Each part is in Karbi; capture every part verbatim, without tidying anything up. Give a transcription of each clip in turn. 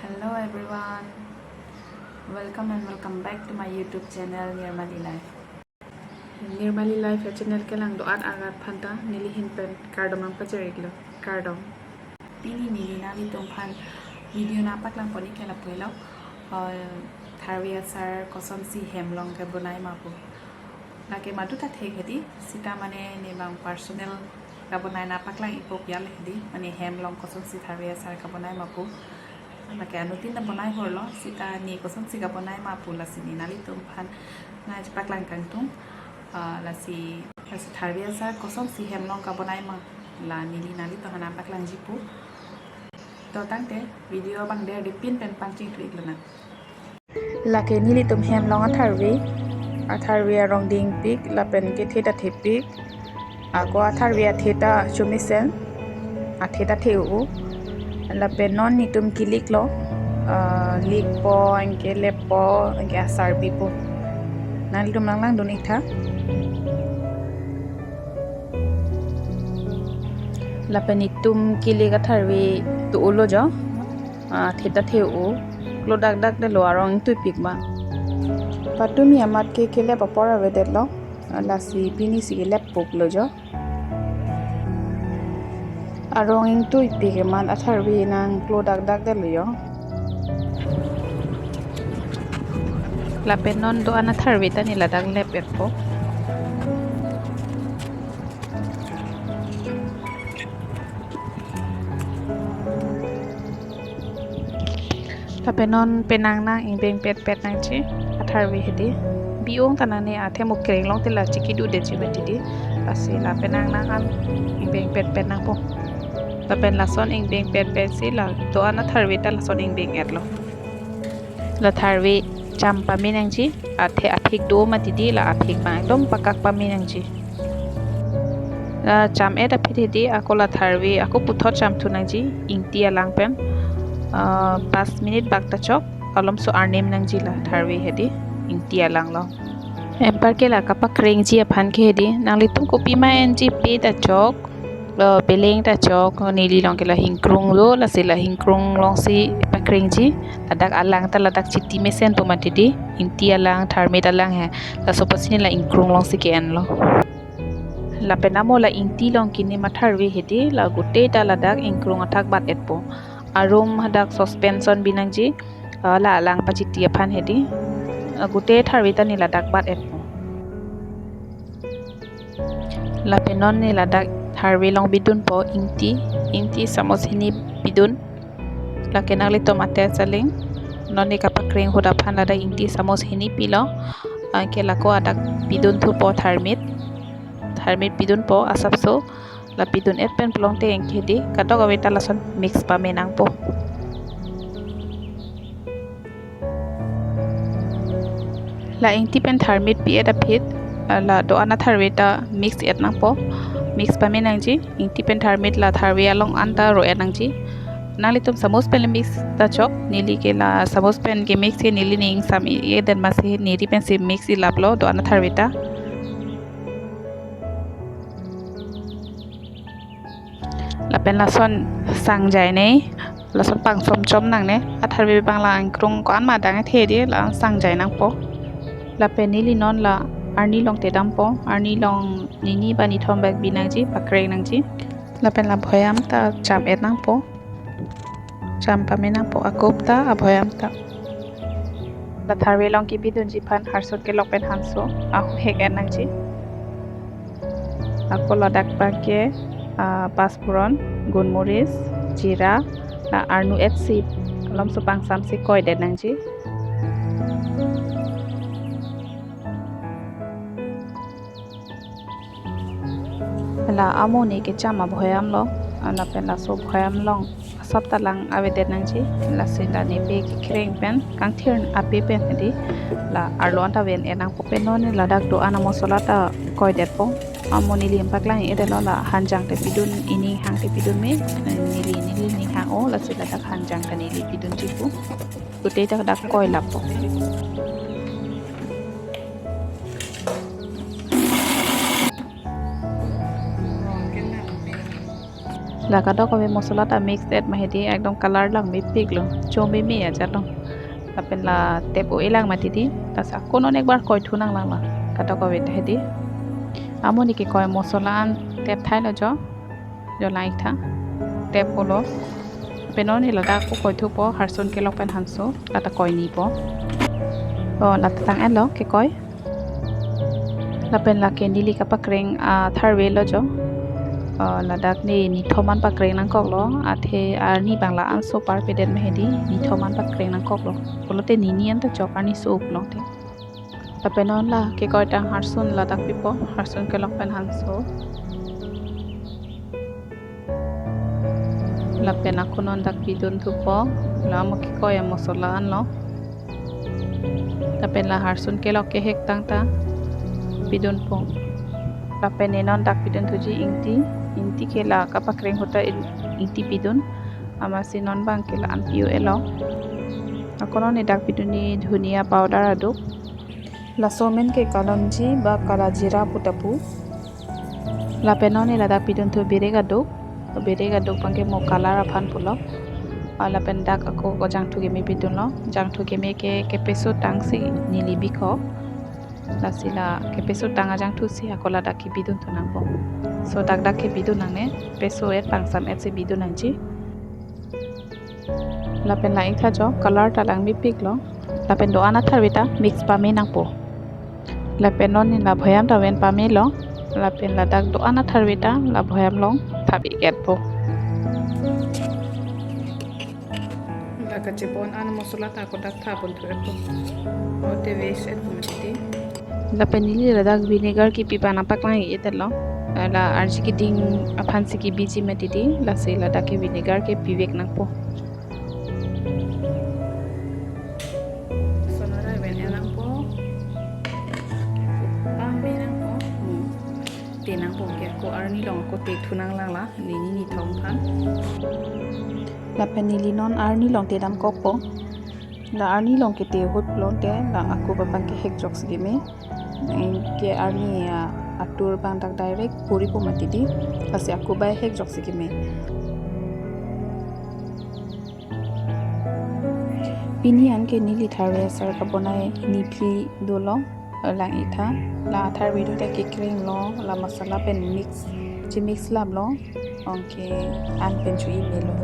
Hello everyone, welcome and welcome back to my YouTube channel Nirmali Life. Nirmali Life ya channel kelang do-an arat aphanta neli ahin pen kardom nangpachiriklo, kardom. Pini neli nanglitum aphan video nangpaklang pon-ik ke lapulo, uh, tharve achar kosonsi hem along kebonai ma pu. Lake madu ta thek hedi, sita mane ne bang personal kabonai nangpaklang-ikpo pu ya le hedi, mane hem along kosonsi tharve achar kabonai ma pu. Lake anuttin ta bonai horlo, sita ne kosonsi kabonai ma pu lasi ne nanglitum aphan nangpaklang kangtung. Ah, lasi, lasi tharve achar kosonsi hem along kabonai ma, la neli nanglitum aphan nangpaklangji pu. To tangte video abang der di pin pen pangchingthur-ik lonang. Lake nelitum hem along atharve, atharve arong dingpik, lapen kethe ta thepik, ako atharve athe ta chomesen, athe ta the-o, lapen non netum kiliklo, ah, likpo, anke leppo, anke achar pipo. Nanglitum nanglangdun-ik tha. Lapen netum kilik atharve do-olo jo. Ah, athe ta the-o, klo dakdak detlo, arong ingtuipik ma. Patumi amat ke kelep apor avedetlo, ah, lasi pinisi keleppo pulo jo. Arong ingtuipik amat atharve nangklo dakdak detlo jo. Lapen non do-an atharve ta ne ladak lep-etpo. Lapen non penang nang ingbeng petpet nangji atharve hedi. Bi-ong ta nangne, athe mukreng along te la chikidudetji mati di. Lasi la penang nang an ingbeng petpet nangpo. Lapen lason ingbeng petpet si la do-an atharve ta lason ingbeng-etlo. La tharve cham pame nangji, athe aphik do mati di, la aphik abang ekdom pakak pame nangji. La cham-et aphi hedi, ako la tharve ako puthot chamthu nangji, ingti alang pen, ah, pas minute bak ta chok, alomso arnem nangji la tharve hedi, ingti alang along. Anparke la kapakrengji aphan ke hedi, nanglitum kopima enji, pe ta chok, lo beleng ta chok, neli along ke la hingkrung do, lasi la hingkrung alongsi pakrengji. Ladak alang ta ladak chiti mesenpo mati di, ingti alang, tharmit alang he. Laso apotsi ne la ingkrung alongsi ke-enlo. Lapen amo la ingti along kinem atharve hedi, la gotei ta ladak ingkrung athak bat-etpo. Arum hadak saucepan son bi nangji, ah, la alang pachiti aphan hedi, ah, gotei tharve ta ne ladak bat-etpo. Lapen non ne ladak tharve along bidunpo ingti, ingti samus hini bidun. Lake nanglitum ate saling, non ne kapakreng ahut aphan ladak ingti samus hini pilo. Anke lako adak bidunthupo tharmit. Tharmit bidunpo asapso. La bidun-et pen pulote anke hedi, kadokave ta lason mix pame nangpo. La ingti pen tharmit pi-et aphi, ah, la do-an atharve ta mix-et nangpo. Mix pame nangji, ingti pen tharmit la tharve along anta ro-et nangji. Nanglitum samus pen le mix ta chok, neli ke la samus pen ke mix ke neli ning sam-i-edet amatsi neli pensi mix-i laplo do-an atharve ta. Lapen lason sangjai ne, lason pangsom chom nangne, atharve abang la ingkrung ko-an ma dang the di, la sangjai nangpo. Lapen neli non la arni along te dampo, arni along nini ba nithom bak bi nangji, pakreng nangji. Lapen la abhoyam ta cham-et nangpo. Cham pame nangpo, akup ta, abhoyam ta. La tharve along kebidunji aphan harsun kelok pen hanso ahok hek-et nangji. Ako ladak abang ke, ah, paspuron, gunmoris, jira, la arnu-et si, alomso pangsamsi koidet nangji. La amo ne kecham abhoyam lo, lapen laso abhoyam along asap ta lang avedet nangji, lasi la ne pe kekreng pen, kangthir ape pen hedi, la arlo anta ven-et nangpo. Pen non ne ladak do-an amosola ta koidetpo, amo neli nangpaklang-edetlo, la hanjang te pidun, ining hang te pidun me, neli, neli ning hang-o, lasi ladak hanjang ta neli pidunji pu. Gotei ta dak koi lappo. La kadokave mosola ta mix et ma hedi, ekdom color langmepiklo, chomeme ajatlo. Lapen la tep o-e lang mati di, lasi ako non ekbar koithu nanglang la kadokave ta hedi. Amonit kekoi mosola an tep thailo jo, jo lang-iktha, tep olo. Lapen non ne ladak ako koithupo, harsun kelok pen hanso, lata koinipo. O, lata tang-etlo kekoi. Lapen lake neli kapakreng, ah, tharvelo jo. Ah, ladak ne nithom an pakreng nangkoklo, athe arni abang la-an so parpedet ma hedi, nithom an pakreng nangkoklo. Pulote nini an ta chok, arni so-uplong te. Lapen non la kekoi tang harsun ladak pipo, harsun kelok pen hanso. Lapen ako non dak pidunthupo, la mo kekoi amosola anlo. Lapen la harsun kelok kehek tang ta pidunpo. Lapen ne non dak pidunthuji ingti, ingti ke la kapakreng ahut ta il-, ingti pidun. Amatsi non abang ke la-an pi o-elo. Ako non ne dak pidunji dhuniya powder aduk. Laso amen ke kalonji ba kala jira puta pu. Lapen non ne ladak pidunthu birik aduk. Birik aduk abang ke mo color aphan pulo. Ah, lapen dak ako ko jangthu keme pidunlo. Jangthu keme ke kepeso tangsi neli bikok. Lasi la kepeso tang ajangthu si ako ladak kepidunthu nangpo. So dak dak kepidun nangne, peso et pangsam et si pidun nangji. Lapen lang-iktha jo, color ta langmepiklo. Lapen do-an atharve ta mix pame nangpo. Lapen non ne la bhoyam ta ven pamelo. Lapen ladak do-an atharve ta la bhoyam along thap-ik-etpo. La kachebon an mosola ta ako dak thabunthu-etpo. O te waste etpo mati di. Lapen neli ladak vinegar kepi abang nangpaklang-ik-etlo. La arje keding aphansi kebiji mati di, lasi ladak ke vinegar kepivek nangpo. Sonora ven nangpo. Pame nangpo. Hmm. Te nangpo ke ako arni along ako tethu nanglang la, nini nithom aphan. Lapen neli non arni along tedamkokpo. La arni along kete ahut pulote la ako abang kehek jok si keme. Ke arni, ah, atur abang dak direct poripo mati di. Lasi ako abang hek jok si keme. Pini an ke neli tharve asar kabonai niphli dolo, lang-iktha. La tharve do ta kekrenglo, la masala pen mix, chemix laplo, anke an pen cho-i melo.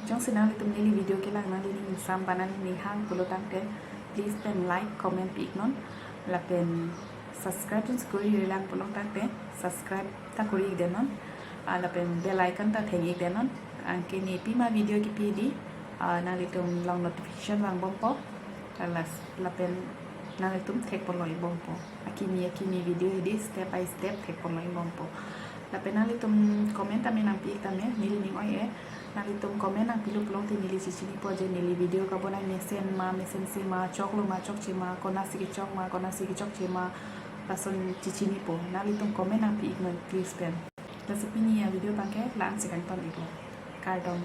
Jongsi nanglitum neli video kelang nangli ning ingsam ba nangli ning hang pulo tangte, please pen like, comment pi-iknon. Lapen subscribe jongsi kori-ri lang pulo tangte, subscribe ta kori-ik denon. Ah, lapen bell icon ta theng-ik denon. Anke ne pima video kepi di, ah, nanglitum along notification vangbompo. Alas, lapen nanglitum thekponlong-ikbompo. Akimi akimi video hedi step by step thekponlong-ikbompo. Lapen nanglitum comment tame nangpi-ik tame, neli ning oi-e. Nanglitum comment nangpilo pulote neli chechinipo je neli video kabonai mesen ma, mesense ma, choklo ma, chokche ma, konatsi kechok ma, konatsi kechokche ma, lason chechinipo. Nanglitum comment nangpi-iknon please pen. Lasi pini avideo abangke la-ansi kangton-iklo. Kardom.